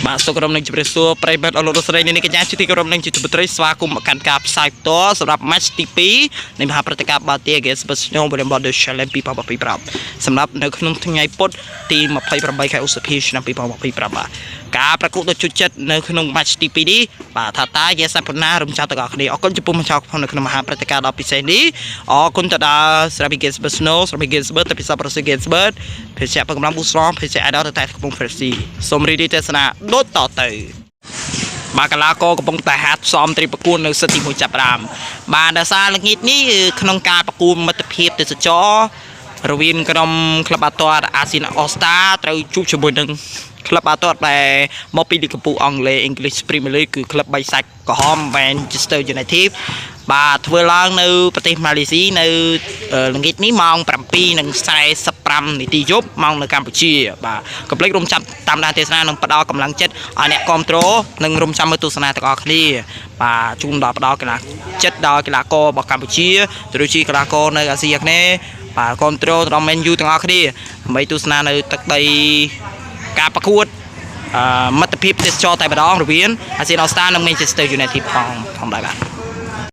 បាទសូមគោរពនឹងជម្រាបសួរប្រិយមិត្តអរលោកលោកស្រីនាងកញ្ញាជាទីគោរពនឹងជាទីមេត្រីស្វាគមន៍មកកាន់ការផ្សាយផ្ទាល់សម្រាប់ match ទី2នៃមហាព្រឹត្តិការណ៍បាល់ទាត់ Against Snow Volleyball The Challenge 2025សម្រាប់នៅក្នុងថ្ងៃពុធទី28ខែឧសភាឆ្នាំ2025បាទការប្រកួតដ៏ជូរចិត្តនៅក្នុង match ទី2នេះបាទថាតាយេសាប៉ុណ្ណារំចាំទាំងអស់គ្នាអរគុណចំពោះម្ចាស់ក្នុងនៅក្នុងមហាព្រឹត្តិការណ៍ដ៏ពិសេសនេះអរគុណទៅដល់ Srabi Games Snow Srabi Games ទៅពិសាប្រសិទ្ធ Games ភេសជ្ជៈកម្លាំងប៊ូស្រងភេសជ្ជៈ Idol ទៅតែកំពុង Fresh សូមរីករាយទស្សនាដូចតទៅ បាទកីឡាករកំពុងតែហាត់សមត្រីប្រកួតនៅសិទ្ធិទី1ចាប់ផ្ដើមបាទដោយសារល្ងាចនេះគឺក្នុងការប្រកួតមិត្តភាពទេសចររវាងក្រុមក្លឹបបាល់ទាត់អាស៊ានអូស្តាត្រូវជួបជាមួយនឹងក្លឹបបាល់ទាត់ដែលមកពីលីកកំពូលអង់គ្លេស English Premier League គឺក្លឹបបីសាច់ក្រហម Manchester United បាទធ្វើឡើងនៅប្រទេសម៉ាឡេស៊ីនៅល្ងាចនេះម៉ោង7:45នាទីយប់ម៉ោងនៅកម្ពុជាបាទកុំភ្លេចរំចាំតាមដានទេសនានិងផ្ដល់កម្លាំងចិត្តឲ្យអ្នកគ្រប់គ្រងនិងរំចាំមើលទស្សនាទាំងអស់គ្នាបាទជូនដល់ផ្ដល់កម្លាំងចិត្តដល់កីឡាកររបស់កម្ពុជាទៅដូចជាកីឡាករនៅអាស៊ីអាគ្នេយ៍បាទគ្រប់គ្រងទៅដល់ Man U ទាំងអស់គ្នាដើម្បីទស្សនានៅទឹកដីការប្រកួតអឺមិត្តភាពទេសចរតែម្ដងរវាងអាស៊ានអូស្តានិង Manchester United ផងផងដែរបាទ។